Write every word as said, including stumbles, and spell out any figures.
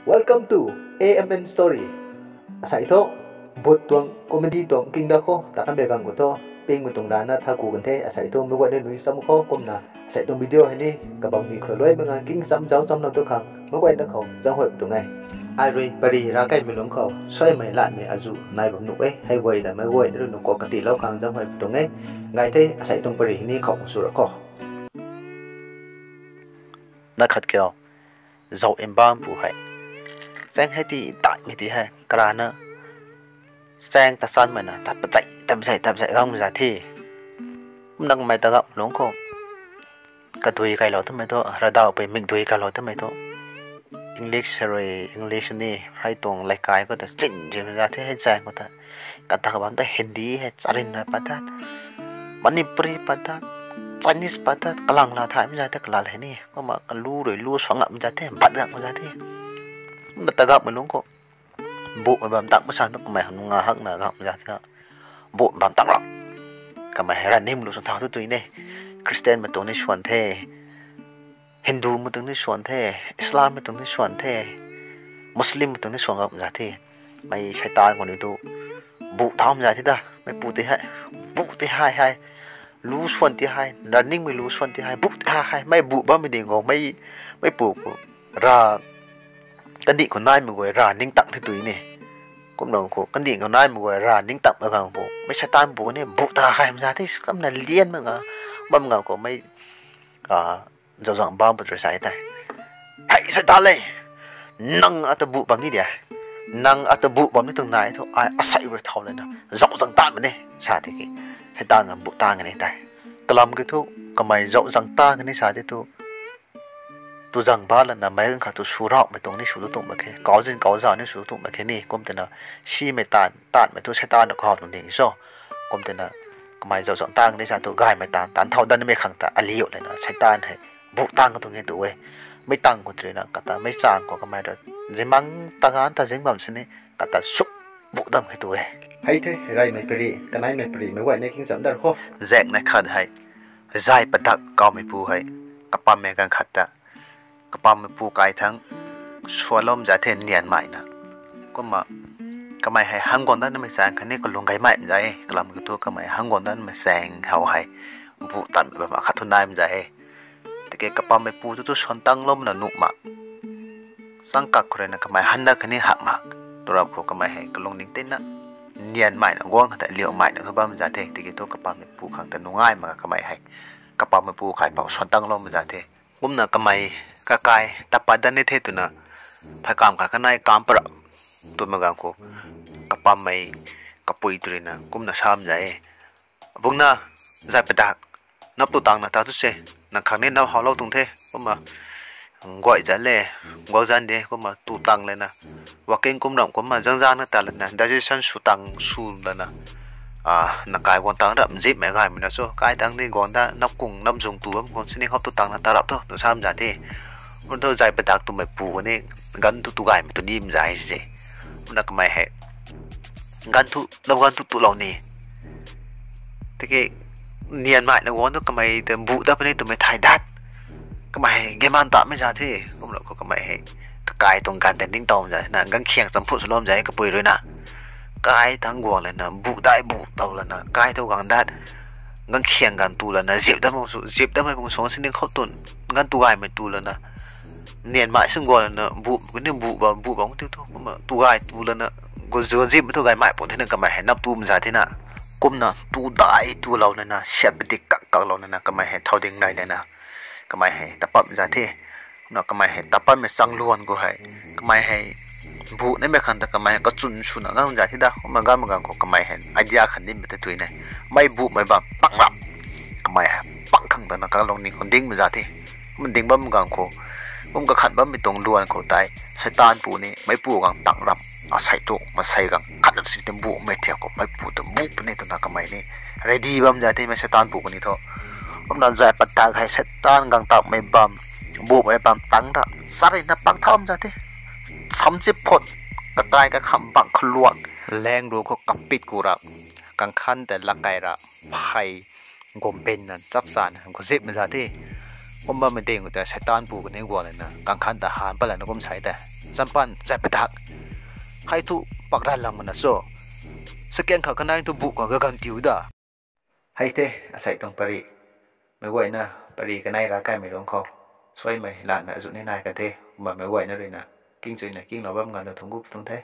Welcome to A M N Story. Asei thu, but tuang comedy tuang king da kho, ta kan be gang khou thu, pingmei tuang rana tha ku kan the, asei thu, meic guayna nui sam kho, kumna, asei tuang video hei ni, kabangmei khou luai manga king sam zauc sam na tu khang, meic guayna khou, zauc huay tuang e. Ai rui pari ra kaimei lungc khou, suaimei latmei azu nai bam nuh e, hei guay da meic guayna rui nuh khou kati lou khang zauc huay tuang e, ngai the, asei tuang pari hei ni khou sw ra kho. Na khat kiu, zauc mbam pu hei. Chaeng hei ti, taimei ti hei, karana. Chaeng ta chanmei na, ta pazei, ta pazei, ta pazei, gangmei za the. Kum nang mei ta gap lungc khou. Kadui kailou twmei thu, radau pui mikdui kailou twmei thu. English rui, English ni, hei tuang leikai khou ta, chin, chin za the, hei chaeng khou ta. Kata kabam ta Hindi hei, charin ra pat dat. Manipuri pat dat. Chinese pat dat, kalang la thaymei za the, kalal hei ni. Kumna kalu rui lu suang ngam za the, bat ngam za the. Kumna ta gapmei lungc khou. Bumei bam tang masan tu kamei hang nunga hakna gam za the na. Bumei bam tang ra. Kamei hei ranim lu sw thau tu tui ne. Christian mei tuang ni swan the. Hindu mei tuang ni swan the. Islam mei tuang ni swan the. Muslim mei tuang ni swan gam za the. Mei Seitaan khou ni tu. Bu thau za the da. Mei pu ti hei. Bu ti hei hei. Lu swan ti hei. Raningmei lu swan ti hei. Bu ti hei hei. Mei bu bammei ding khou. Mei, mei pu khou. Ra kandih khou naimei guay ra ningtang the tui ni. Kumna khou kandih khou naimei guay ra ningtang a gang khou. Mei Seitaan bu ni bu ta hei mza the, kamna lian manga. Bam gang khou mei, a, zauczang bam pat rui sa tei. Hei Seitaan le! Nang ata bu bam ni de. Nang ata bu bam ni tuang nai thu ai asei rui thau lana. Zauczang tanmei ni sa tiki. Seitaan ngan bu tang ni tei. Kalam kiu thu kamei zauczang tang ni sa tei thu. Tu zang ba lana meic ganv khat tu sw raumei tuang ni sw tu tuang mak khe, kau zin kau zau ni sw tu tuang mak khe ni, kum twna simei taanv, taanvmei thu Seitaan na khou tuang ding so. Kum twna kamei zauczang tang ni sa tu gaymei taanv, taanv thau danmei khang ta aliu lana Seitaan hei bu tang tuang e tu e. Mei tang khou twna kata mei chang khou kamei ra zimang ta ganv ta zing bam sini kata suk bu dam khe tu e. Hei the, reymei pari, kaneimei pari, meic guay ni king zam dar kho. Zaekna khat hei, zay padak kawmeipu hei, kapammei ganv khat ta, kapammeipu kai thangc, sualom za the nianmeina. Kumna, kamei hei hang guang datmei chaeng khatni kalung gaymeimei za e, kalam kiu thu kamei hang guang datmei chaeng how hei, bu tanmei bam akhat thu naimei za e. Tiki kapammeipu tu tu suan tangloumei na nuh mak. Chang kak khou rui na kamei han dat khatni hak mak. Turap khou kamei hei kalungning tina nianmeina guang khat ta liumeina thu bam za the. Tiki thu kapammeipu khang ta nungai mak kamei hei. Kapammeipu kai pou suan tangloumei za the. Kumna kamei kakai tapat dat ni the twna phey kam khat kanei kam para twmei ganv khou kapammei kapui tu rui na kumna sam za e. Bungna, zay padak, nap tu tangna ta tu se, nang khang ni nap howlou tuang the, kumna, guay zan le, guang zan de, kumna tu tang lana, walking kum ram kumna, zang zang na ta lana, digestion sw tang sw lana, a, nang kai guang tang rap zipmei gaymei na so, kai tang ni guang da, nap kung, nap zung tu bam khang sini hop tu tangna ta rap thu, tu sam za the. Kum thu zay padak twmeipu kani, ganv thu tu gaymei tu nim zay se. Kumna kamei hei, ganv thu, nap ganv thu tulou ni. Tiki nianmeina guang tu kamei ta bu dat puni twmei thay dat. Kamei hei, gayman tamei za the, kumlou khou kamei hei, kakai tuang ganv ta ningtow za na, ganv khiang champhut swlom za kapui rui na. Kai tang guang lana, bu dai bu tow lana, kai tu gang dat. Ganv khiang ganv tu lana, zip dat mak sw, zip datmei bung suang sini khou tun, ganv tu gaymei tu lana. Nianmei swn guang lana, bu, kani bu bam, bu bam tiu thu, kumna tu gay tu lana, gu zuan zipmei thu gaymei pun thena kamei hei nap tu mza thena. Kumna tu dai tulou lana, siat padik kak kaklou lana, kamei hei thau ding nai lana. Kamei hei tapam za the. Kumna kamei hei tapammei chang luan khou hei. Kamei hei bu naimei khang ta kamei hei kachun swna gang za the da. Kumna ganv ganv khou kamei hei idea khat nimei ta tui ne. Mei bumei bam pang rap. Kamei hei pang khang tana kalungning khou dingmei za the. Kumna ding bam ganv khou. Kum kakhan bammei tuang luan khou tei. Seitaan pu ni, meipu gang tang rap. Asei tu, masei gang khat si ni bumei thiak khou, meipu ta bu puni twna kamei ni. Ready bam za the mei Seitaan pu kani thu. Kumna zay padak hei Seitaan gang takmei bam, bumei bam tang rap. Sari na pang tham za the. Samchip phut, kakai kakham bang khluan. Leng ru khou kapit ku rap. Kangkhan ta lakai rap. Phey, gumbin na, chap chana, guzipmei za the. Kum bammei ding khou ta Seitaan pu kani guang lana, kangkhan ta han pat lana kum sei ta. champan chat padak. Hei thu pak ran lang mana cho. Sakiang kha kanei thu bu khang gaganv tiu da. Hei the, asei tuang pari. Meic guayna pari kanei ra kaimei lungc khou suaimei lanmei azuh ni nai kan the. Kumna meic guayna ruina kingchuina kinglou bam nganv ta thungc gu tuang the.